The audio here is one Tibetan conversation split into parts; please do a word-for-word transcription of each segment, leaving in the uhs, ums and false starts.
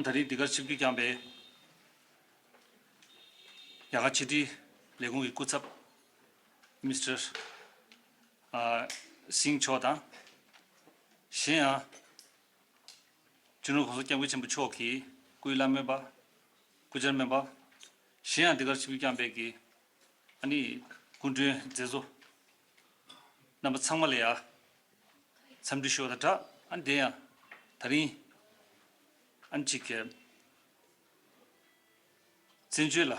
ད་རེས་འདི་གར་ཆིབས་བསྒྱུར་བསྐྱངས་པའི་རྒྱ་གར་ཕྱི་དྲིལ་ལས་ཁུངས་ཀྱི་སྐུ་ཚབ་མིས་ཊར་ཨ་སིང་མཆོག་དང་། གཞན་ཡང་། སྤྱི་ནོར་༸གོང་ས་༸སྐྱབས་མགོན་ཆེན་པོ་མཆོག་གི་སྐུའི་བླ་སྨན་པ། སྐུ་བཅར་སྨན་པ། གཞན་ཡང་འདི་གར་ཆིབས་བསྒྱུར་བསྐྱངས་པའི་གི་ཨ་ནི་སྐུ་མགྲོན་མཛད་གཙོ་རྣམ་པ་ཚང་མ་ལ་ཡ་འཚམས་འདྲི་ཞུ་བ་དང་སྦྲགས། ཨ་ནི་དེ་ཡང་དེ་རིང་ཨ་ནི་གཅིག་གི་བཙན་བྱོལ་ལ་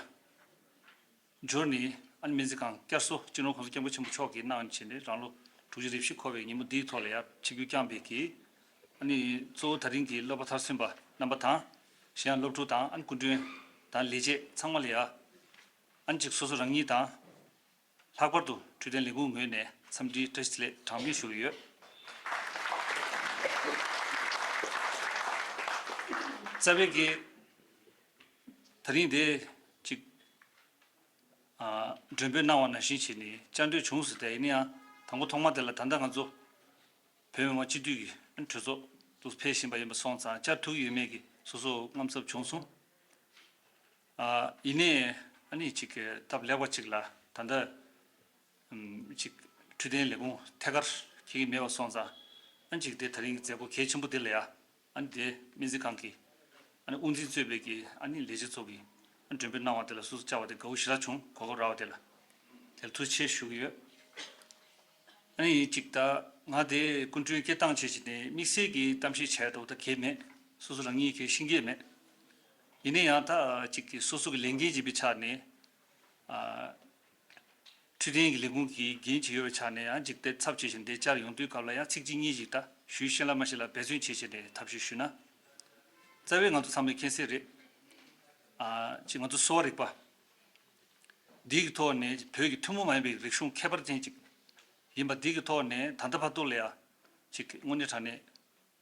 འབྱོར་ནས། ཨ་ནི་སྨན་རྩིས་ཁང་བསྐྱར་གསོ་སྤྱི་ནོར་༸གོང་ས་༸སྐྱབས་མགོན་ཆེན་པོ་མཆོག་གིས་གནང་བྱས་ནས་རང་ལོ་དྲུག་ཅུ་རེ་བཞི་འཁོར་བའི་ཉིན་མོ་འདིའི་ཐོག་ལ་ཡ་ཆིབས་བསྒྱུར་བསྐྱངས་པའི་གི་ཨ་ནི་གཙོ་བོ་དེ་རིང་གི་སློབ་པ་མཐར་སོན་པ་རྣམ་པ་དང་། གཞན་ཡང་སློབ་ཕྲུག་དང་ཨ་ནི་སྐུ་མགྲོན་དང་ལས་བྱེད་ཚང་མ་ལ་ཡ་ཨ་ནི་གཅིག་སོ་སོ་རང་ཉིད་དང་། ལྷག་པར་དུ་འཕྲོད་བསྟེན་ལས་ཁུངས་ངོས་ནས་འཚམས་འདྲིའི་བཀྲ་ཤིས་བདེ་ལེགས་གྲངས་མེད་ཞུ་གི་ཡོད། རྩ་བའི་གི་དེ་རིང་དེ་གཅིག་ཨ་མགྲོན་འབོད་གནང་བ་ནང་བཞིན་བྱས་ནས་བཅར་འདོད་བྱུང་སོང་། དེ་ཡིན་ན་ཡང་དང་པོ་ཐོག་མ་དེ་ལ་ད་ལྟ་ང་ཚོ་བོད་མི་མང་སྤྱི་འཐུས་ཀྱི་གྲོས་ཚོགས་དུ་ཕེབས་བཞིན་པ་ཡིན་པ་སོང་ཙང་བཅར་ཐུབ་ཀྱི་ཡོད་མེད་ཀྱི་སོ་སོ་དངངས་འཚབ་བྱུང་སོང་། ཨ་ཡིན་ནའི་ཨ་ནི་གཅིག་གི་སྟབས་ལེགས་པ་ཅིག་ལ་ད་ལྟ་ཨམ་གཅིག་འཕྲོད་བསྟེན་ལས་ཁུངས་ཐད་ཀར་འཁེལ་གྱི་མེད་པ་སོང་ཙང་། ཨ་ནི་གཅིག་དེ་དེ་རིང་གི་མཛད་སྒོ་གལ་ཆེན་པོ་འདི་ལ་ཡ་ཨ་ནི་དེ་སྨན་རྩིས་ཁང་གི་ཨ་ནི་དབུ་འཛིན་གཙོས་པའི་གི་ཨ་ནི་ལས་བྱེད་ཚོ་གིས་ཨ་ནི་མགྲོན་འབོད་གནང་བ་དེ་ལ་སོ་སོ་བཅར་བ་དེ་དགའ་བོ་ཞེ་དྲག་བྱུང་། གོ་སྐབས་རག་པ་དེ་ལ་དེ་ལ་ཐུགས་རྗེ་ཆེ་ཞུ་གི་ཡོད། ཨ་ནི་གཅིག་ད་ང་དེ་སྐུ་མགྲོན་སྐད་བཏང་བྱས་བྱས་ནས་དམིགས་བསལ་གྱི་གཏམ་བཤད་བྱས་འདུག་ད་གལ་མེད། སོ་སོ་རང་ཉིད་ཀྱི་ཤེས་ཀྱི་མེད། ཡིན་ན་ཡང་ད་གཅིག་གི་སོ་སོ་གི་ལས་འགན་བྱེད་པའི་ཆ་ནས་ཨ་འཕྲོད་བསྟེན་གྱི་ལས་ཁུངས་ཀྱི་འགན་བྱེད་ཡོད་པའི་ཆ་ནས་ཡང་གཅིག་དེ་ཚབ་བྱས་བྱས་ནས་དེ་བཅར་ཡོང་དུས་སྐབས་ལ་ཡང་ཚིག་གཅིག་གཉིས་ཤིག་ད་ཞུས་ཤེས་ལ་མ་ཤེས་ལ་འབད་བརྩོན་བྱས་བྱས་ནས་ཐབས་ཤེས་ཞུས་ན། རྩ་བའི་ང་ཚོ་ཚང་མས་མཁྱེན་གསལ་རེད། ཨ་གཅིག་ང་ཚོ་གསོ་བ་རིག་པ་འདི་གི་ཐོག་ནས་བོད་ཀྱི་ཐུན་མོང་མ་ཡིན་པའི་རིག་གཞུང་ཁྱད་པར་ཅན་ཅིག་ཡིན་པ་འདི་གི་ཐོག་ནས་ད་ལྟ་བར་དུ་ལ་ཡ་ཅིག་དངོས་གནས་དྲང་གནས་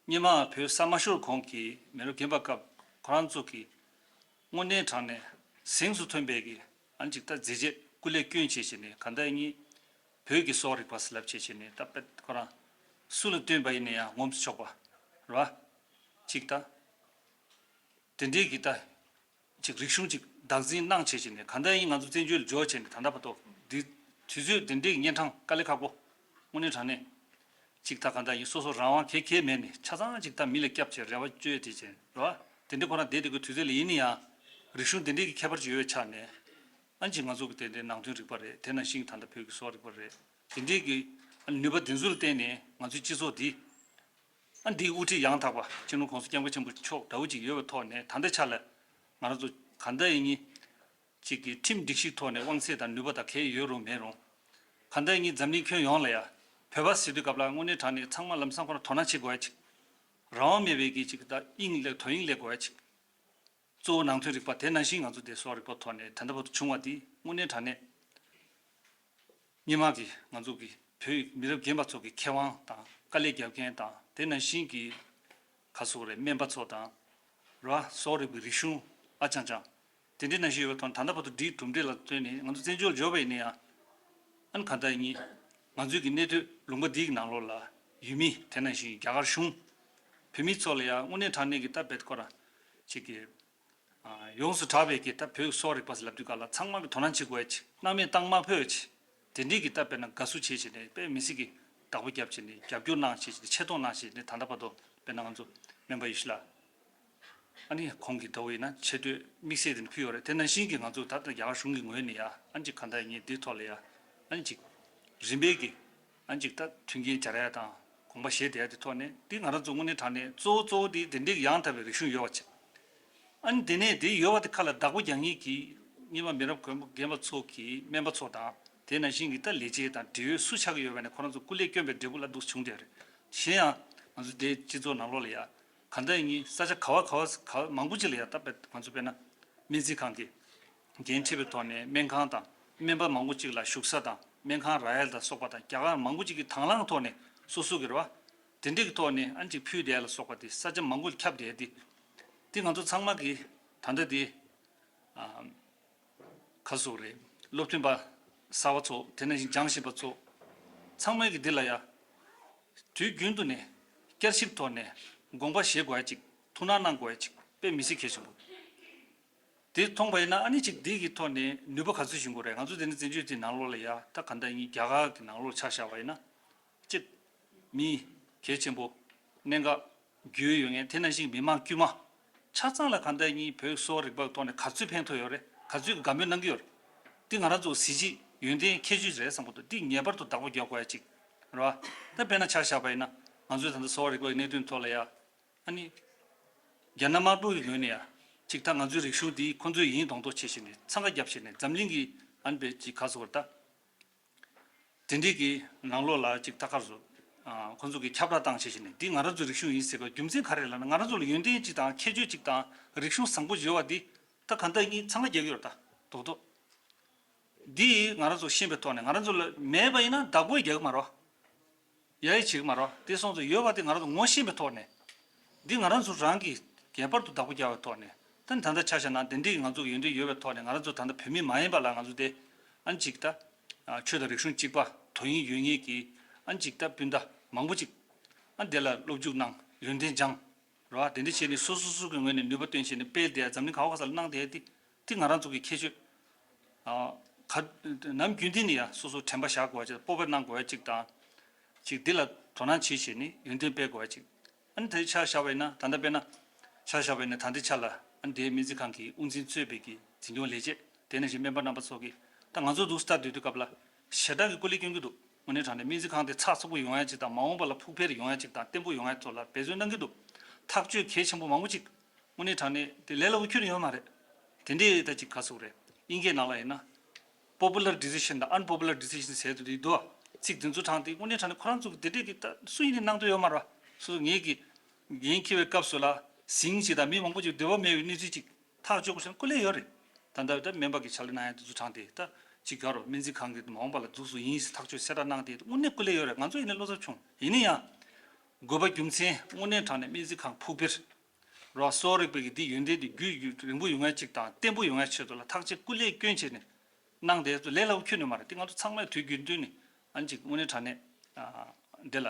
སྔོན་མ་བོད་ས་མ་ཤོར་གོང་གི་མི་རབས་རྒན་པ་སྐབས་ཁོ་རང་ཚོ་གི་དངོས་གནས་དྲང་གནས་གཟེངས་སུ་ཐོན་པའི་གི་ཨ་ནི་ཅིག་ད་མཛད་རྗེས་སྐུ་ལས་བསྐྱོན་བྱས་བྱས་ནས་གང་ལྟར་ཡིན་བོད་ཀྱི་གསོ་བ་རིག་པ་ཟེར་ལབ་བྱས་བྱས་ནས་ད་དཔེ་ཁོ་རང་སུ་ལ་བསྟོན་པ་ཡིན་ན་ཡང་ངོམས་སུ་ཆོག་པ་རེད་བ། ཅིག་ད་དེ་འདྲའི་གི་ད། ཅིག་རིག་གཞུང་ཅིག་བདག་འཛིན་གནང་བྱས་བྱས་ནས་གང་ལྟར་ཡིན་ང་ཚོ་བཙན་བྱོལ་འབྱོར་བྱས་ནས་ད་ལྟ་བར་དུ་འདི་དུས་ཚོད་འདི་འདྲའི་གི་གཉན་འཕྲང་དཀའ་ལས་ཁག་པོ་དངོས་གནས་དྲང་གནས་ཅིག་ད་གང་ལྟར་ཡིན་སོ་སོ་རང་དབང་གེ་གེ་མེད་ནས་ཆ་ཚང་ཅིག་ད་མི་ལ་སྐྱབས་བྱས་རེ་བ་བཅོལ་དེ་བྱས་རེད་བ། དེ་འདྲའི་ཁོ་རང་བསྡད་དེ་གི་དུས་ཚོད་ལ་ཡིན་ན་ཡང་རིག་གཞུང་འདི་འདྲའི་གི་ཁྱད་པར་ཅིག་ཡོད་པའི་ཆ་ནས་ཨ་ཅིག་ང་ཚོ་གི་དེ་འདྲའི་ནང་དོན་རིག་པ་རེད། དེ་ནང་བཞིན་གི་ད་ལྟ་བོད་ཀྱི་གསོ་བ་རིག་པ་རེད། དེ་འདྲའི་གི་ནུས་པ་འདི་ཚོ་ལ་བརྟེན་ནས་ང་ཚོའི་སྤྱི་ཚོགས་འདི། ཨ་འདིའི་དབུ་ཁྲིད་ཡང་དག་པ་སྤྱི་ནོར་༸གོང་ས་༸སྐྱབས་མགོན་ཆེན་པོ་མཆོག་འདྲ་བོ་ཅིག་ཡོད་པའི་ཐོག་ནས་ད་ལྟའི་ཆ་ལ་ང་རང་ཚོ་གང་ལྟར་ཡིན་གཅིག་གི་ཁྲིམས་སྒྲིག་གཞིའི་ཐོག་ནས་དབང་ཚད་དང་ནུས་པ་དང་གང་ཡོད་རུང་མེད་རུང་། གང་ལྟར་ཡིན་འཛམ་གླིང་ཁྱོན་ཡོངས་ལ་ཡ་བོད་པ་ཟེར་དུས་སྐབས་ལ་དངོས་གནས་དྲང་གནས་ཚང་མ་ལམ་སང་ཁོ་རང་དོ་སྣང་བྱེད་དགོས་ཡ་ཅིག་རང་དབང་མེད་པའི་གི་ཅིག་ད་དབྱིངས་ལས་དོ་དབྱིངས་ལས་དགོས་ཡ་ཅིག་གཙོ་བོ་ནང་དོན་རིག་པ་དེ་ནང་བཞིན་ང་ཚོ་དེ་གསོ་བ་རིག་པ་ཐོག་ནས་ད་ལྟ་བར་དུ་བྱུང་བ་འདི་དངོས་གནས་དྲང་གནས། སྔོན་མ་གི་ང་ཚོ་གི་བོད་མི་རབས་རྒན་པ་ཚོ་གི་མཁས་དབང་དང་དཀའ་ལས་རྒྱབ་མཁན་དང་དེ་ནང་བཞིན་གྱི་ག་ཟེར་དགོས་རེད་སྨན་པ་ཚོ་དང་ར་གསོ་བ་རིག་པའི་རིག་གཞུང་ཨ་ཅང་ཅང་དེ་འདྲའི་ནང་བཞིན་ཡོད་པའི་ཐོག་ད་ལྟ་བར་དུ་འདིའི་གྲུབ་འབྲས་ལ་ལྟོས་ནས་ང་ཚོ་བཙན་བྱོལ་འབྱོར་བ་ཡིན་ན་ཡང་ཨ་ནི་གང་ལྟར་ཡིན་ང་ཚོའི་གི་གནས་སྡོད་ལུང་པ་འདིའི་གི་ནང་ལོགས་ལ་ཡུལ་མི་དེ་ནང་བཞིན་རྒྱ་གར་གཞུང་བོད་མི་ཚོ་ལ་ཡང་དངོས་གནས་དྲང་གནས་ཀྱི་ད་བེད་ཁོ་ར་ཅིག་གི་ཡོངས་སུ་གྲགས་པའི་གི་ད་བོད་ཀྱི་གསོ་བ་རིག་པ་ཟེར་ལབ་དུས་སྐབས་ལ་ཚང་མ་གི་དོ་སྣང་བྱེད་དགོས་ཡ་ཅིག་སྣང་མེད་བཏང་མ་ཕོད་ཡ་ཅིག་དེ་འདྲའི་གི་ད་དཔེར་ན་དགའ་བསུ་བྱེད་བྱས་ནས་དཔེ་མི་སྲིད་ཀྱི་བདག་པོ་རྒྱབ་བྱས་ནས་རྒྱབ་སྐྱོར་གནང་བྱས་བྱས་ནས་ཆེ་མཐོང་གནང་བྱས་ནས་ད་ལྟ་བར་དུ་དཔེར་ན་ང་ཚོ་སྨན་པ་ཡེ་ཤེས་ལགས་ཨ་ནི་ཁོང་གི་ཟླ་བ་ཡིན་ན་ཆེ་བསྟོད་དམིགས་བསལ་དེ་ནས་ཕུལ་ཡོད་རེད། དེ་ནང་བཞིན་གྱི་ང་ཚོ་ད་ལྟ་རྒྱ་གར་གཞུང་གི་ངོས་ནས་ཡ་ཨ་ནི་ཅིག་གང་ལྟར་ངས་འདིའི་ཐོག་ལ་ཡ་ཨ་ནི་ཅིག་རིམ་པས་ཀྱི་ཨ་ནི་ཅིག་ད་མཐུན་རྐྱེན་སྦྱར་ཡ་དང་དགོངས་པ་བཞེས་བསྡད་ཡ་དེ་ཐོག་ནས་འདི་ང་རང་ཚོ་དངོས་གནས་དྲང་གནས་གཙོ་བོ་གཙོ་བོ་དེ་དེ་འདྲའི་ཡང་དག་པའི་རིག་གཞུང་ཡོད་པ་ཅིག་ཨ་ནི་དེ་ནས་དེ་ཡོད་པ་དེ་ཁ་ལ་བདག་པོ་རྒྱག་མཁན་གྱི་སྔོན་མ་མི་རབས་རྒན་པ་རྒན་པ་ཚོ་གི་སྨན་པ་ཚོ་དང་དེ་ནང་བཞིན་གྱི་ད་ལས་བྱེད་དང་འབྲེལ་ཡོད་སུ་ཆགས་ཀྱི་ཡོད་པ་ནས་ཁོ་རང་ཚོ་སྐུ་ལས་བསྐྱོན་པའི་འབྲས་བུ་ལ་འདུག་བྱུང་བསྡད་རེད། གཞན་ཡང་ང་ཚོ་དེའི་སྤྱི་ཚོགས་ནང་ལོགས་ལ་ཡ་གང་ལྟར་ཡིན་ས་ཆ་ག་བ་ག་བ་ག་བ་མང་པོ་ཅིག་ལ་ཡ་ད་དཔེ་ང་ཚོ་དཔེར་ན་སྨན་རྩིས་ཁང་གི་འགན་འཁྲི་བའི་ཐོག་ནས་སྨན་ཁང་དང་སྨན་པ་མང་པོ་ཅིག་ལ་བཞུགས་ས་དང་སྨན་ཁང་ར་ཡལ་དང་སོགས་པ་དང་རྒྱ་གར་མང་པོ་ཅིག་གི་དང་བླངས་ཐོག་ནས་སོ་སོ་གི་རེད་བ། དེ་འདྲའི་གི་ཐོག་ནས་ཨ་ནི་ཅིག་ཕུལ་བསྡད་ཡ་ལ་སོགས་པ་དེ་ས་ཆ་མང་པོ་ཁྱབ་བསྡད་དེ། དེ་ང་ཚོ་ཚང་མ་གི་ད་ལྟ་དེ་ཨ་ག་ཟེར་དགོས་རེད། སློབ་སྟོན་པ་གསར་པ་ཚོ་དེ་ནང་བཞིན་སྦྱངས་བཞིན་པ་ཚོ་ཚང་མ་གི་འདི་ལ་ཡ་དུས་རྒྱུན་དུ་ནས་བསྐྱར་ཞིབ་ཐོག་ནས་དགོངས་པ་བཞེས་དགོས་ཡ་ཅིག་ཐུགས་སྣང་གནང་དགོས་ཡ་ཅིག་ དཔེ་མི་སྲིད་གལ་ཆེན་པོ། དེ་མཐོང་པ་ཡིན་ན་ཨ་ནི་གཅིག་འདི་གི་ཐོག་ནས་ནུས་པ་ག་ཚོད་བྱུང་དགོས་རེད། ང་ཚོ་དེ་ནི་བཙན་བྱོལ་དེ་ནང་ལོགས་ལ་ཡ་ད་ག་འདྲ་ཡིན་རྒྱ་གར་གི་ནང་ལོགས་ཆ་བཞག་པ་ཡིན་ན། གཅིག་མི་གལ་ཆེན་པོ། གནད་འགག་རྒྱུས་ཡོད་མཁན་དེ་ནང་བཞིན་མི་མང་དཀྱུས་མ། ཆ་ཚང་ལ་ག་འདྲ་ཡིན་བོད་གསོ་བ་རིག་པ་གི་ཐོག་ནས་ག་ཚོད་ཕན་ཐོགས་ཡོད་རེད། ག་ཚོད་ཀྱི་དགའ་མོས་གནང་གི་ཡོད་རེད། འདི་ང་རང་ཚོ་གཟི་བརྗིད་ཡོན་ཏན་ཁྱད་ཆོས་རེད་བསམ་གི་འདུག་འདི་ངེས་པར་དུ་བདག་པོ་རྒྱག་དགོས་ཡ་གཅིག་རེད་བ། ད་དཔེར་ན་ཆ་བཞག་པ་ཡིན་ན་ང་ཚོའི་ད་ལྟ་གསོ་བ་རིག་པ་གི་གནད་དོན་ཐོག་ལ་ཡ། ཨ་ནི། རྒྱ་ནག་དམར་པོ་གི་ངོས་ནས་ཡ། ཅིག་ད་ང་ཚོའི་རིག་གཞུང་འདི་ཁོ་ཚོའི་ཡིན་མདོག་མདོག་བྱེད་བཞིན་ནས་འཚང་ཁ་རྒྱབ་བཞིན་ནས་འཛམ་གླིང་གི་ཨ་ནི་པའི་ཅིག་ག་ཟེར་དགོས་རེད་ད། དེ་འདྲས་ཀྱི་ནང་ལོགས་ལ་ཅིག་ད་ག་རེ་ཟེར། ཨ། ཁོ་ཚོ་གིས་ཁྱབ་བསྒྲགས་བཏང་བྱེད་བཞིན་ནས་འདི་ང་རང་ཚོའི་རིག་གཞུང་ཡིན་ཟེར་བ་རྒྱུ་མཚན་ག་རེ་ལབ་ན་ང་རང་ཚོ་ལ་ཡོན་ཏན་ཅིག་དང་ཁྱད་ཆོས་ཅིག་དང་རིག་གཞུང་བཟང་པོ་ཡོད་པ་འདི་ད་ག་འདྲ་ཡིན་འཚང་ཁ་རྒྱག་གི་ཡོད་རེད་ད་རྡོག་རྡོག་འདི་ང་རང་ཚོ་ཤེས་པའི་ཐོག་ནས་ང་རང་ཚོ་ལ་མེད་པ་ཡིན་ན་བདག་པོ་རྒྱག་གི་མ་རེད། ཡ་ཡི་བྱེད་ཀྱི་མ་རེད། དེ་སོང་ཙང་ཡོད་པ་དེ་ང་རང་ཚོ་ངོ་ཤེས་པའི་ཐོག་ནས། འདི་ང་རང་ཚོ་རང་གིས་ངེས་པར་དུ་བདག་པོ་རྒྱག་པའི་ཐོག་ནས། ད་ད་ལྟ་ཆ་བཞག་ན་དེ་འདྲའི་ང་ཚོ་གི་ཡོན་ཏན་ཡོད་པའི་ཐོག་ནས་ང་རང་ཚོ་ད་ལྟ་བོད་མི་མ་ཡིན་པ་ལ་ང་ཚོ་དེ་ཨ་ནི་ཅིག་ད་ཆོས་དང་རིག་གཞུང་གཅིག་པ་དོ་དབྱིངས་ཡོད་མཁན་གྱི་ཨ་ནི་ཅིག་ད་སྤུན་ཟླ་མང་པོ་ཅིག་ཨ་ནི་དེ་ལ་སློབ་འཇུག་གནང་ཡོན་ཏན་སྦྱངས། རེད་བ། དེ་འདྲ་བྱས་ནས་སོ་སོ་སོ་གི་ངོས་ནས་ནུས་པ་བཏོན་བྱས་ནས་སྤེལ་བསྡད་འཛམ་གླིང་ག་བ་ག་ས་ལ་གནང་བསྡད་དེ། དེ་ང་རང་ཚོ་གི་ཁྱད་ཆོས། ཨ། ག་ནམ་རྒྱུན་དེ་ནས་ཡང་སོ་སོ་དྲན་པ་བཞག་དགོས་པ་ཅིག་སྤོབས་པ་གནང་དགོས་པ་ཅིག་དང་། ཅིག་འདི་ལ་དོ་སྣང་བྱེད་བྱས་ནས་ཡོན་ཏན་སྤེལ་དགོས་པ་ཅིག་ཨ་ནི་དེ་ཆ་བཞག་པ་ཡིན་ན་ད་ལྟ་དཔེར་ན། ཆ་བཞག་པ་ཡིན་ན་ད་ལྟའི་ཆ་ལ་ཨ་ནི་དེའི་སྨན་རྩིས་ཁང་གི་དབུ་འཛིན་གཙོས་པའི་གི་འཛིན་སྐྱོང་ལས་བྱེད་དེ་ནང་བཞིན་སྨན་པ་རྣམ་པ་ཚོ་གིས་ད་ང་ཚོ་འདུག་ལྟ་སྡོད་དུས་སྐབས་ལ་ཞེ་དྲག་གི་སྐུ་ལས་སྐྱོན་གྱི་འདུག་དངོས་གནས་དྲང་གནས་སྨན་རྩིས་ཁང་དེ་ཚགས་ཚུད་པོ་ཡོང་ཡ་ཅིག་དང་མ་འོངས་པ་ལ་ཕུགས་འཕེར་ཡོང་ཡ་ཅིག་དང་བརྟན་པོ་ཡོང་ཡ་ཐོག་ལ་འབད་བརྩོན་གནང་གི་འདུག་ཐག་གཅོད་གལ་ཆེན་པོ་མང་པོ་ཅིག་དངོས་གནས་དྲང་གནས་དེ་ལས་སླ་པོ་ཁྱོན་ནས་ཡོད་མ་རེད། དེ་འདྲའི་ད་ཅིག་ག་ཟེར་དགོས་རེད། དབྱིན་སྐད་ནང་ལ་ཡིན་ན། པོ་པུ་ལར་ཌི་སི་ཤན་དང་ཨན་པོ་པུ་ལར་ཌི་སི་ཤན་ཟེར་དུ་འདུག་ཚིག་དེ་ཚོ་དྲངས་ཏེ་དངོས་གནས་དྲང་གནས་ཁོ་རང་ཚོ་གི་དེ་འདྲས་ཀྱི་ད་སུ་ཡིན་ནའི་གནང་འདོད་ཡོད་མ་རེད་བ། སོ་སོ་ངེད་ཀྱི་འགན་འཁྱེར་བའི་སྐབས་སུ་ལ་ཟིང་ཞིག་དང་མི་མང་པོ་ཅིག་འདོད་པ་མེད་པའི་གནས་ཚུལ་ཅིག་ཐག་གཅོད་དགོས་ཟེར་ན་སྐུ་ལས་ཡོད་རེད། ད་ལྟ་ད་སྨན་པ་གི་ཕྱག་ལས་གནང་ཡ་དེ་ཚོ་དྲངས་ཏེ་ད་ཅིག་ག་རོ་སྨན་རྩིས་ཁང་གི་མ་འོངས་པ་ལ་འཛུགས་སུ་ཡིན་ཟེར་ཐག་གཅོད་གསལ་བསྒྲགས་གནང་སྟེ་དངོས་གནས་སྐུ་ལས་ཡོད་རེད། ང་ཚོ་ཡིན་ནའི་བློ་འཚབ་བྱུང་ཡིན་ན་ཡང་། དགོས་པ་རྒྱུ་མཚན་དངོས་གནས་དྲང་གནས་སྨན་རྩིས་ཁང་ཕུགས་འཕེར། རོགས་གསོ་བ་རིག་པའི་གི་འདི་ཡོན་ཏན་འདི་རྒྱུད་རིང་པོ་ཡོང་ཡ་ཅིག་དང་བརྟན་པོ་ཡོང་ཡ་ཆེད་དུ་ལ་ཐག་གཅོད་སྐུ་ལས་སྐྱོན་བྱས་ནས་གནང་བསྡད་ཚོ་ལས་སླ་པོ་ཁྱོན་ནས་མ་རེད། དེ་ང་ཚོ་ཚང་མས་དུས་རྒྱུན་དུ་ནས་ཨ་ནི་ཅིག་དངོས་གནས་དྲང་གནས་ཨ་འདི་ལ་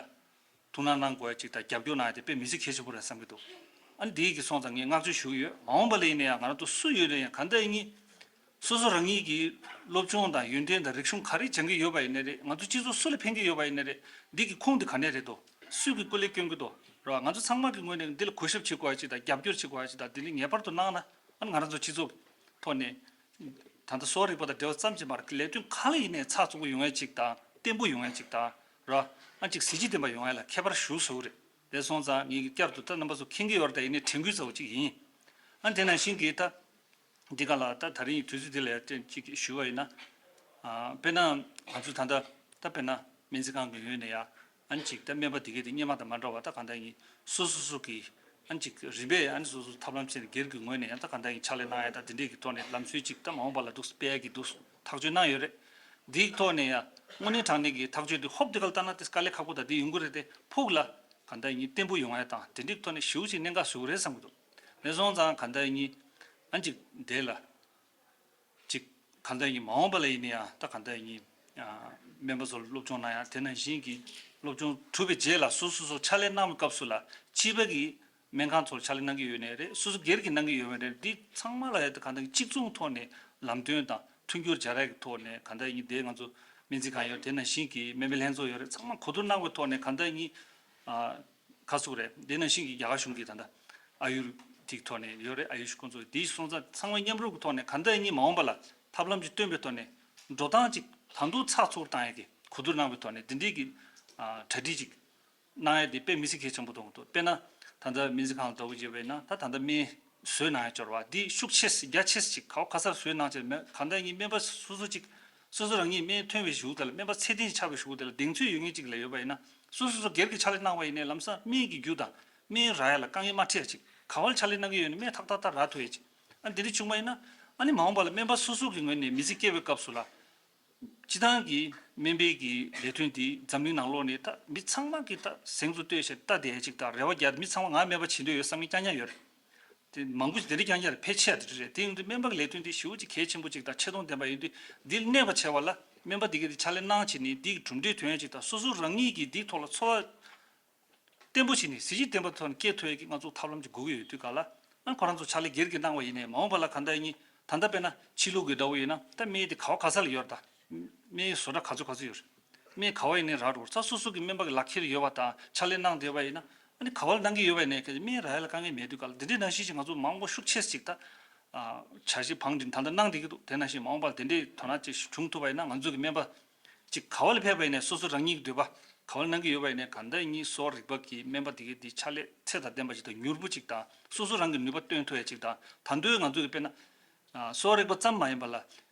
ཐུགས་སྣང་གནང་དགོས་ཡ་ཅིག་དང་རྒྱབ་སྐྱོར་གནང་ཡ་དེ་དཔེ་མི་སྲིད་གལ་ཆེན་པོ་རེད་བསམ་གྱི་འདུག་ཨ་ནི་དེའི་གི་སོང་ཙང་ངས་བསྔགས་བརྗོད་ཞུ་གི་ཡོད། མ་འོངས་པ་ལ་ཡིན་ན་ཡང་ང་རང་ཚོ་སུ་ཡོད་ན་ཡང་གང་ལྟར་ཡིན་ངེས། སོ་སོ་རང་ཉིད་ཀྱི་སློབ་སྦྱོང་དང་ཡོན་ཏན་དང་རིག་གཞུང་ག་རེ་སྦྱང་གི་ཡོད་པ་ཡིན་ན་རེད། ང་ཚོ་སྤྱི་ཚོགས་སུ་ལ་ཕན་གྱི་ཡོད་པ་ཡིན་ན་རེད། འདི་གི་ཁུངས་དེ་ག་ནས་རེད་དོ། སུས་ཀྱི་སྐུ་ལས་སྐྱོན་གྱི་དོ། རེད་བ། ང་ཚོ་ཚང་མ་གི་ངོས་ནས་འདི་ལ་གུས་ཞབས་བྱེད་དགོས་ཡ་ཅིག་དང་རྒྱབ་སྐྱོར་བྱེད་དགོས་ཡ་ཅིག་དང་འདི་ལ་ངེས་པར་དུ་གནང་ན་ཨ་ང་རང་ཚོ་སྤྱི་ཚོགས་ཐོག་ནས་ད་ལྟ་གསོ་བ་རིག་པ་དང་འབྲེལ་བ་ཙམ་གྱིས་མ་རེད། ལས་དོན་གང་ལ་ཡིན་ནའི་ཚགས་ཚུད་པོ་ཡོང་ཡ་ཅིག་དང་བརྟན་པོ་ཡོང་ཡ་ཅིག་དང་རེད་བ། ཨ་ཅིག་གཟི་བརྗིད་ལྡན་པ་ཡོང་ཡ་ལ་ཁྱད་པར་ཞེ་པོ་ཅིག་རེད། དེ་སོང་ཙང་ངེད་ཀྱིས་བསྐྱར་དུ་ད་རྣམ་པ་ཚོ་མཁྱེན་གྱི་ཡོད་རེད། ད་ཡིན་ནའི་དྲན་སྐུལ་ཚ་པོ་ཅིག་ཡིན། ཨ་དེ་ནང་བཞིན་གྱི་ད། འདི་ག་ལ་ད་ད་རིང་དུས་ཚོད་འདི་ལ་ཡ་ཅིག་ཞུ་བ་ཡིན་ན། ཨ་དཔེར་ན་ང་ཚོ་ད་ལྟ་ད་དཔེར་ན་སྨན་རྩིས་ཁང་གི་ངོས་ནས་ཡ་ཨ་ནི་ཅིག་ད་སྨན་པ་འདི་གའི་དེ་སྔོན་མ་དང་མ་འདྲ་བ་ད་གང་ལྟར་ཡིན་སོ་སོ་སོ་གི་ཨ་ནི་ཅིག་རིམ་པས་ཨ་ནི་སོ་སོ་ཐབས་ལམ་བྱས་ནས་སྒེར་གྱི་ངོས་ནས་ཡང་ད་གང་ལྟར་ཡིན་ཕྱག་ལས་གནང་ཡ་ད་འདི་འདྲས་ཀྱི་ཐོག་ནས་ལམ་སྲོལ་ཅིག་ད་མ་འོངས་པ་ལ་འདུག་སྤེལ་ཡ་གི་འདུག་ཐག་གཅོད་གནང་ཡོད་རེད། འདིའི་ཐོག་ནས་ཡ་དངོས་གནས་དྲང་གནས་ཀྱི་ཐག་གཅོད་འདི་ཧོབ་འདི་ག་ལ་བཏང་ན་དེ་དཀའ་ལས་ཁག་པོ་ད་འདི་ཡོང་གི་རེད་དེ་ཕུགས་ལ་གང་ལྟར་ཡིན་བརྟན་པོ་ཡོང་ཡ་དང་དེ་འདྲས་ཐོག་ནས་ཞེ་པོ་ཅིག་གནད་འགག་བཟོ་གི་རེད་བསམ་གི་འདུག་དེ་སོང་ཙང་ག་འདྲ་ཡིན། ཨ་ཅིག་དེ་ལ། ཅིག་ག་འདྲ་ཡིན་མ་འོངས་པ་ལ་ཡིན་ན་ཡང་ད་ག་འདྲ་ཡིན། ཨ་སྨན་པ་ཚོར་སློབ་སྦྱོང་གནང་ཡ་དེ་ནང་བཞིན་གྱི་སློབ་སྦྱོང་གྲུབ་པའི་རྗེས་ལ་སོ་སོ་སོ་ཕྱག་ལས་གནང་བའི་སྐབས་སུ་ལ་སྤྱི་པ་གི་སྨན་ཁང་ཚོར་ཕྱག་ལས་གནང་གི་ཡོད་ནའི་རེད། སོ་སོ་སྒེར་གྱི་གནང་གི་ཡོད་པ་རེད། འདི་ཚང་མ་ལ་ཡ་ད་ག་འདྲ་གཅིག་མཚུངས་ཐོག་ནས་ལམ་སྟོན་དང་མཐུན་འགྱུར་སྦྱར་ཡ་གི་ཐོག་ནས་ག་འདྲ་ཡིན་དེ་ང་ཚོ་སྨན་རྩིས་ཁང་ཡོད་དེ་ནང་བཞིན་གྱི་སྨན་པའི་ལྷན་ཚོགས་ཡོད་རེད། ཚང་མ་གོ་བསྡུར་གནང་བའི་ཐོག་ནས་ག་འདྲ་ཡིན། ཨ། ཁ་སུག་རེད། དེ་ནང་བཞིན་གྱི་རྒྱ་གར་གཞུང་གིས་ད་ལྟ་ཨ་ཡུར་ཐིག་ཐོག་ནས་ཡོད་རེད། ཨ་ཡུ་ཤི་ཁོང་ཚོ་དེའི་སོང་ཙང་ཚང་མ་མཉམ་རུབ་ཀྱི་ཐོག་ནས་གང་ལྟར་ཡིན་མ་འོངས་པ་ལ་ཐབས་ལམ་ཅིག་སྟོན་པའི་ཐོག་ནས་འགྲོ་སྟངས་ཅིག་ད་དུང་ཚགས་ཚུད་བཏང་ཡ་གི་གོ་བསྡུར་གནང་བའི་ཐོག་ནས་དེ་འདྲའི་གི་ཨ་གྲ་སྒྲིག་ཅིག་གནང་ཡ་དེ་དཔེ་མི་སྲིད་གལ་ཆེན་པོ་མཐོང་གི་འདུག་དཔེར་ན་ད་ལྟ་སྨན་རྩིས་ཁང་ལ་ལྟ་བུ་བྱས་པ་ཡིན་ན་ད་ད་ལྟ་སྨན་བཟོས་གནང་ཡ་འབྱོར་བ་འདི་ཤུགས་ཆེ་རྒྱ་ཆེ་ཅིག་ག་བ་ག་སར་བཟོས་གནང་བྱས་མེད་གང་ལྟར་ཡིན་སྨན་པ་སོ་སོ་ཅིག་སོ་སོ་རང་ཉིད་སྨན་ཐོན་པའི་གཞུག་དེ་ལ་སྨན་པ་ཚད་ལྡན་ཆགས་པའི་གཞུག་དེ་ལ་གདེང་ཚོད་ཡོད་མཁན་ཅིག་ལ་ཡོད་པ་ཡིན་ན་སོ་སོ་སོ་སྒེར་གྱི་ཕྱག་ལས་གནང་བ་ཡིན་ནའི་ལམ་སང་སྨན་གྱི་རྒྱུ་དང་སྨན་རག་ཡ་ལ་དཀའ་ངལ་མ་འཕྲད་ཅིག་ག་བར་ཕྱག་ལས་གནང་གི་ཡོད་ནའི་སྨན་ཏག་ཏག་རག་ཐུབ་ཡ་ཅིག་ཨ་འདི་འདྲ་བྱུང་བ་ཡིན་ན་ཨ་ནི་མ་འོངས་པ་ལ་སྨན་པ་སོ་སོ་གི་ངོས་ནས་མི་ཚེ་སྐྱེལ་བའི་སྐབས་སུ་ལ་སྤྱི་བཏང་གི་སྨན་པའི་གི་ལས་དོན་འདི་འཛམ་གླིང་ནང་ལོགས་ནས་ད་མི་ཚང་མ་གི་ད་གཟེངས་སུ་བསྟོད་བྱས་ལྟ་བསྡད་ཡ་ཅིག་དང་རེ་བ་རྒྱག་མི་ཚང་མ་ང་སྨན་པ་བྱེད་འདོད་ཡོད་བསམ་མཁན་རྐྱང་རྐྱང་ཡོད་རེད། དེ་མང་པོ་ཞིག་དེ་འདྲ་རྐྱང་རྐྱང་རེད། ཕལ་ཆེར་དེ་འདྲ་རེད། དེ་ཡིན་དུས་སྨན་པ་གི་ལས་དོན་འདི་ཞེ་པོ་ཅིག་གལ་ཆེན་པོ་ཅིག་དང་ཆེ་མཐོང་ལྡན་པ་ཡིན་དུས་འདི་གནས་པ་བྱས་པ་ལ་སྨན་པ་འདི་གའི་དེ་ཕྱག་ལས་གནང་བྱས་ནས་འདི་གི་གྲུབ་འབྲས་ཐོན་ཡ་ཅིག་དང་སོ་སོ་རང་ཉིད་ཀྱིས་འདིའི་ཐོག་ལ་འཚོ་བ་བརྟན་པོ་བྱས་ནས་གཟི་བརྗིད་ལྡན་པ་ཐོག་ནས་སྐྱེལ་ཐུབ་ཡ་གི་ང་ཚོ་ཐབས་ལམ་ཅིག་དགོས་ཀྱི་ཡོད་དུས་ག་ལ་ ཨ་ཁོ་རང་ཚོ་ཕྱག་ལས་སྒེར་གྱིས་གནང་བ་ཡིན་ནའི་མ་འོངས་པ་ལ་ག་འདྲ་ཡིན། ད་ལྟ་དཔེར་ན་ཕྱི་ལུགས་ཀྱི་འདྲ་བོ་ཡིན་ན་ད་སྨན་དེ་ག་བ་ག་ས་ལ་ཡོད་རེད། ད་སྨན་བཟོ་གྲྭ་ག་ཚོད་ག་ཚོད་ཡོད་རེད། སྨན་ག་བ་ཡིན་ནའི་རག་འགྲོ་རེད། ད་སོ་སོ་གི་སྨན་པ་གི་ལག་ཁྱེར་ཡོད་པ་དང་ཕྱག་ལས་གནང་བསྡད་པ་ཡིན་ན། ཨ་ནི་ག་བ་ལ་གནང་གི་ཡོད་པ་ཡིན་ནའི་སྨན་རག་ཡ་ལ་དཀའ་ངལ་མེད་དུས་ག་ལ། འདི་འདྲའི་ནང་བཞིན་ཞིག་ང་ཚོ་མང་པོ་ཤུགས་ཆེ་ཞིག་ད་ཨ་འཆར་གཞི་བང་སྒྲིག་ད་ལྟ་གནང་བསྡད་ཀྱི་འདུག་དེ་ནང་བཞིན་མ་འོངས་པར་དེ་འདྲའི་དོ་སྣང་ཅིག་བྱུང་ཐུབ་པ་ཡིན་ན། ང་ཚོ་གི་སྨན་པ་ཅིག་ག་བ་ལ་ཕེབས་པ་ཡིན་ནའི་སོ་སོ་རང་ཉིད་ཀྱི་འདོད་པ་ག་བ་ལ་གནང་གི་ཡོད་པ་ཡིན་ནའི་ག་འདྲ་ཡིན་གསོ་བ་རིག་པ་གི་སྨན་པ་དེ་གའི་དེ་ཕྱག་ལས་ཚད་དང་ལྡན་པ་ཅིག་དང་མྱུར་པོ་ཅིག་དང་སོ་སོ་རང་གི་ནུས་པ་བཏོན་ཐུབ་ཡ་ཅིག་དང་། ད་དུང་ང་ཚོ་གི་དཔེར་ན་ཨ་གསོ་བ་རིག་པ་ཙམ་མ་ཡིན་པ་ལ་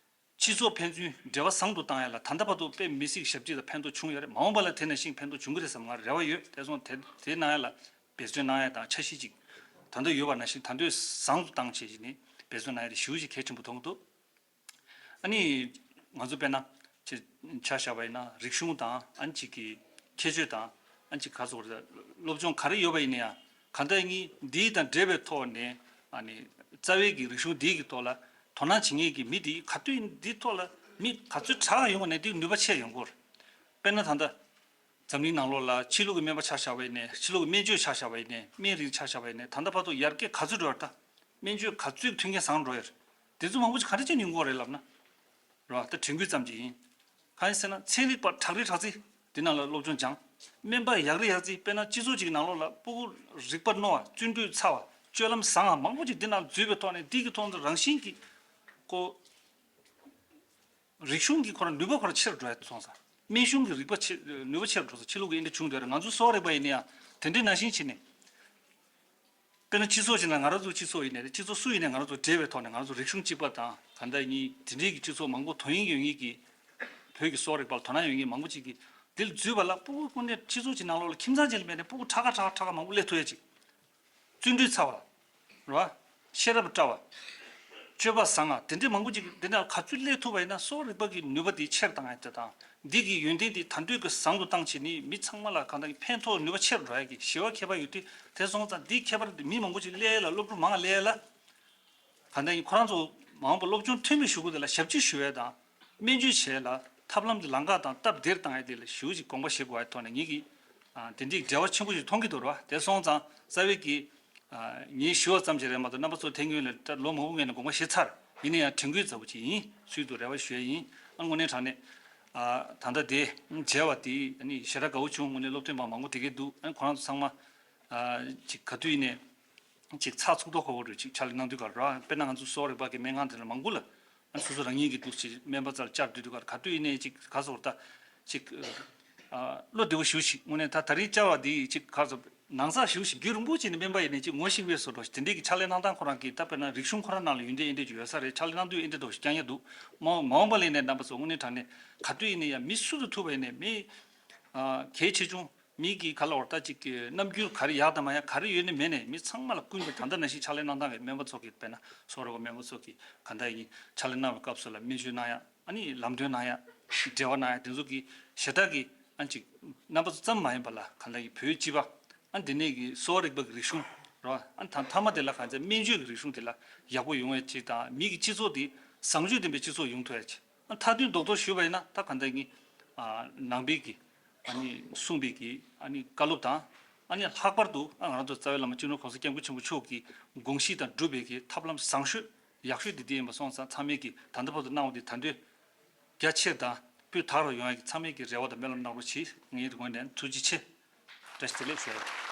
སྤྱི་ཚོགས་ཕན་ཚུན་འབྲེལ་བ་བཟང་དུ་བཏང་ཡ་ལ་ད་ལྟ་བར་དུ་དཔེ་མི་སྲིད་ཞབས་ཕྱི་དང་ཕན་ཐོགས་བྱུང་ཡོད་རེད། མ་འོངས་པ་ལ་དེ་ནང་བཞིན་ཕན་ཐོགས་འབྱུང་གི་རེད་བསམ་ང་རེ་བ་ཡོད། དེ་སོང་དེ་དེ་གནང་ཡ་ལ་འབད་བརྩོན་གནང་ཡ་དང་འཆར་གཞི་ཅིག་ད་ལྟ་ཡོད་པ་ནང་བཞིན་ད་དུང་བཟང་དུ་བཏང་བྱས་བྱས་ནས་འབད་བརྩོན་གནང་ཡ་དེ་ཞེ་པོ་ཅིག་གལ་ཆེན་པོ་མཐོང་གི་འདུག་ཨ་ནི་ང་ཚོ་དཔེར་ན་ཆ་ཆ་བཞག་པ་ཡིན་ན་རིག་གཞུང་དང་ཨ་ནི་ཅིག་གི་ཁྱད་ཆོས་དང་ཨ་ནི་ཅིག་ག་ཚོད་སློབ་སྦྱོང་ག་རེ་ཡོད་པ་ཡིན་ན་ཡང་གང་ལྟར་ངས་འདི་དང་འབྲེལ་བའི་ཐོག་ནས་ཨ་ནི་རྩ་བའི་གི་རིག་གཞུང་འདི་གི་ཐོག་ལ་དོ་སྣང་བྱེད་མཁན་གྱི་མི་འདི་ག་དུས་འདི་ཐོག་ལ་མི་ག་ཚོད་དྲག་ཡོང་བ་ནས་འདི་ནུས་པ་ཆེ་ཡོང་གི་རེད། དཔེར་ན་ད་ལྟ། འཛམ་གླིང་ནང་ལོགས་ལ་ཕྱི་ལུགས་ཀྱི་སྨན་པ་ཆ་བཞག་པ་ཡིན་ནའི་ཕྱི་ལུགས་ཀྱི་སྨན་བཅོས་ཆ་བཞག་པ་ཡིན་ནའི་སྨན་རིགས་ཆ་བཞག་པ་ཡིན་ནའི་ད་ལྟ་བར་དུ་ཡར་རྒྱས་ག་ཚོད་འགྲོ་ཡོད་རེད། དེ་ཚོ་མང་པོ་ཅིག་ག་འདྲ་ཅིག་ཡོང་གི་ཡོད་རེད་ལབ་ན། རེད་བ། ད་དྲན་སྐུལ་ཙམ་ཅིག་ཡིན། གང་ཡིན་ཟེར་ན་ཚན་རིག་པ་དྲག་རེ་དྲག་རྩིས་དེ་ནང་ལ་སློབ་སྦྱོང་སྦྱངས། སྨན་པ་ཡག་རེ་ཡག་རྩིས། དཔེར་ན་སྤྱི་ཚོགས་ཅིག་ནང་ལོགས་ལ་སྤུ་གུ་རིག་པ་རྣོ་བ་བརྩོན་འགྲུས་ཚ་བ་སྤྱོད་ལམ་བཟང་བ་མང་པོ་ཅིག་འདི་ནང་འཛུལ་བའི་ཐོག་ནས་འདི་གི་ཐོག་ཏུ་རང་བཞིན་གྱིས་ཀོ་རིག་གཞུང་གི་ཁོ་རང་ནུས་པ་ཁོ་རང་ཆེ་རུ་འགྲོ་ཡ་སོང་ཙང་། སྨན་གཞུང་གི་རིག་པ་ཆེ་ནུས་པ་ཆེ་རུ་འགྲོ་ཙང་ཕྱི་ལུགས་ཀྱི་ཨེ་འདྲ་བྱུང་འདུག་རེད། ང་ཚོ་གསོ་བ་རིག་པ་ཡིན་ན་ཡང་དེ་འདྲའི་ནང་བཞིན་བྱས་ནས། དཔེར་ན་སྤྱི་ཚོགས་ཅིག་ནང་ང་རང་ཚོ་སྤྱི་ཚོགས་ཡིན་ནའི་རེད། སྤྱི་ཚོགས་སུ་ཡིན་ནའི་ང་རང་ཚོ་འབྲེལ་བའི་ཐོག་ནས་ང་རང་ཚོ་རིག་གཞུང་གཅིག་པ་དང་གང་ལྟར་ཡིན་དེ་འདྲའི་གི་སྤྱི་ཚོགས་མང་པོ་དོ་དབྱིངས་ཡོད་མཁན་གྱི་བོད་ཀྱི་གསོ་བ་རིག་པ་ལ་དོ་སྣང་ཡོད་མཁན་མང་པོ་ཅིག་གིས་འདིར་འཛུལ་བ་ལ་སྤུ་གུ་ཀུན་ནས་སྤྱི་ཚོགས་ཀྱི་ནང་ལོགས་ལ་ཁྱིམ་ཚང་ཅིག་ལ་མེད་ནའི་སྤུ་གུ་ཁྲ་ཁ་ཁྲ་ཁ་ཁྲ་ཁ་མང་པོ་སླེབས་ཐུབ་ཡ་ཅིག་བརྩོན་འགྲུས་ཚ་བ། རེད་བ། ཤེས་རབ་བཀྲ་བ། སྤྱོད་པ་བཟང་ང་དེ་འདྲའི་མང་པོ་ཅིག་འདི་ནང་ག་ཚོད་སླེབས་ཐུབ་པ་ཡིན་ན་གསོ་བ་རིག་པ་གི་ནུས་པ་དེ་ཆེར་བཏང་ཡ་དེ་དང་འདི་གི་ཡོན་ཏན་དེ་ད་འདོད་ཀྱི་བཟང་དུ་བཏང་བྱས་ནས་མི་ཚང་མ་ལ་གང་ལྟར་གྱི་ཕན་ཐོགས་ནུས་པ་ཆེར་འགྲོ་ཡ་གི་ཞི་བ་མཁས་པ་ཡོད་དུས་དེ་སོང་ཙང་འདིའི་ཁྱད་པར་དེ་མི་མང་པོ་ཅིག་སླེབས་ཡ་ལ་སློབ་ཕྲུག་མང་ང་སླེབས་ཡ་ལ། གང་ལྟར་ཡིན་ཁོ་རང་ཚོ་མ་འོངས་པ་སློབ་སྦྱོང་ཐོན་པའི་གཞུག་གུ་དེ་ལ་ཞབས་ཕྱི་ཞུ་ཡ་དང་སྨན་བཅོས་བྱེད་ཡ་ལ་ཐབས་ལམ་དེ་ལམ་ཁ་དང་སྟབས་བདེར་བཏང་ཡ་དེ་ལ་ཞུ་ཅིག་དགོངས་པ་བཞེས་དགོས་པའི་ཐོག་ནས་ངེད་ཀྱིས་དེ་འདྲའི་འབྲེལ་བ་ཆེན་པོ་ཞིག་མཐོང་གི་འདུག་ར་བ། དེ་སོང་ཙང་རྩ་བའི་གི་ངའི་ཞུ་བ་ཙམ་ཞིག་རེད་མ་གཏོགས་རྣམ་པ་ཚོ་དེ་སྔོན་ལ་ད་ལོ་མང་པོ་སྔོན་ནས་དགོངས་པ་བཞེས་ཚར། ཡིན་ན་ཡང་དྲན་སྐུལ་ཚ་པོ་ཅིག་ཡིན་ཚུལ་དུ་རེ་བ་ཞུ་ཡ་ཡིན། ཨ་དངོས་གནས་དྲང་གནས་ད་ལྟ་དེ་མཇལ་བ་དེ་ཞེ་དྲག་དགའ་བོ་བྱུང་། དངོས་གནས་སློབ་སྟོན་པ་མང་པོ་དེ་གས་འདུག་ཨ་ཁོ་རང་ཚོ་ཚང་མ་ཅིག་ག་དུས་ཡིན་ནས། ཅིག་ཚགས་ཚུད་མདོག་ཁ་པོ་རུ་ཅིག་ཕྱག་ལས་གནང་དུས་ག་ར། དཔེར་ན་ང་ཚོ་གསོ་བ་རིག་པ་གི་སྨན་ཁང་དེ་ལ་མང་པོ་ལ་ཨ་སོ་སོ་རང་ཉིད་ཀྱི་འདུག་ཅིག་སྨན་པ་རྩར་བཅར་དུས་དུས་ག་ར་ག་དུས་ཡིན་ནའི་ཅིག་ག་སོ་ད་ཅིག་ཨ་བློ་བདེ་བོ་ཞུ་ཞིག་དངོས་གནས་ད་ད་རིང་བཅར་བ་འདི་ཅིག་ག་སོ་ནང་ཚགས་ཞུ་ཞིག་རྒྱུན་རིང་པོ་ཅིག་ནས་སྨན་པ་ཡིན་ནའི་ཅིག་ངོ་ཤེས་པའི་བཟོ་འདྲ་ཞིག་དེ་འདྲའི་གི་ཕྱག་ལས་གནང་སྟངས་ཁོ་རང་གི་ད་དཔེར་ན་རིག་གཞུང་ཁོ་རང་ནང་ལ་ཡོན་ཏན་ཨེ་འདྲ་ཅིག་ཡོད་ས་རེད། ཕྱག་ལས་གནང་དུས་ཨེ་འདྲ་འདྲ་ཞིག་རྐྱང་རྐྱང་འདུག་མ་མ་འོངས་པ་ལ་ཡིན་ནའི་རྣམ་པ་ཚོ་དངོས་གནས་དྲང་གནས་ག་དུས་ཡིན་ནའི་ཡང་མི་སུ་དང་ཐུག་པ་ཡིན་ནའི་མི་ཨ་གལ་ཆེ་ཆུང་། མི་གི་ག་ལ་བར་ཐག་ཅིག་གི་རྣམ་འགྱུར་ག་རེ་ཡག་དང་མ་ཡག་ག་རེ་ཡོད་ནི་མེད་ནས་མི་ཚང་མ་ལ་ཀུན་གྱིས་ད་ལྟ་ནང་བཞིན་ཕྱག་ལས་གནང་སྟངས་ཀྱི་སྨན་པ་ཚོ་གི་དཔེར་ན་གསོ་བ་རིག་པ་སྨན་པ་ཚོ་གི་ག་འདྲ་ཡིན་ཕྱག་ལས་གནང་བའི་སྐབས་སུ་ལ་སྨན་བཅོས་གནང་ཡ་ཨ་ནི་ལམ་སྟོན་གནང་ཡ་འབྲེལ་བ་གནང་ཡ་དེ་ཚོ་གི་ཞེ་དྲག་གི་ཨ་ཅིག་རྣམ་པ་ཚོ་ཙམ་མ་ཡིན་པ་ལ་ག་འདྲ་ཡིན་བོད་སྤྱི་པ་ཨ་འདི་ནས་གི་གསོ་བ་རིག་པ་གི་རིག་གཞུང་རོ་ཨ་ད་མཐའ་མ་དེ་ལ་ག་ཚད་སྨན་བཅོས་ཀྱི་རིག་གཞུང་དེ་ལ་ཡག་པོ་ཡོང་བའི་ཆེད་དང་མི་གི་སྤྱི་ཚོགས་དེ་བཟང་སྤྱོད་ལྡན་པའི་སྤྱི་ཚོགས་ཡོང་ཐུབ་ཡ་ཆེད། མཐའ་དོན་རྡོག་རྡོག་ཞུས་པ་ཡིན་ན་ད་ག་འདྲ་གི་ནང་པའི་གི་ཨ་ནི་གསུངས་པའི་གི་ཨ་ནི་བཀའ་སློབ་དང་ཨ་ནི་ལྷག་པར་དུ་ཨ་ང་རང་ཚོ་རྩ་བའི་བླ་མ་སྤྱི་ནོར་༸གོང་ས་༸སྐྱབས་མགོན་ཆེན་པོ་མཆོག་གི་དགོངས་གཞི་དང་སྒྲུབ་པའི་གི་ཐབས་ལམ་བཟང་ཤོས་ཡག་ཤོས་དེ་དེ་ཡིན་པ་སོང་ཙང་ཚང་མས་གི་ད་ལྟ་བར་དུ་གནང་བ་དེ་ད་དུང་རྒྱ་ཆེར་དང་སྤུས་དག་རུ་ཡོང་ཡ་གི་ཚང་མས་གི་རེ་བ་དང་སྨོན་ལམ་གནང་རོགས་གྱིས། ངའི་ངོས་ནས་ཐུགས་རྗེ་ཆེ། བཀྲ་ཤིས་བདེ་ལེགས་ཞུ་ཡ་ཡིན།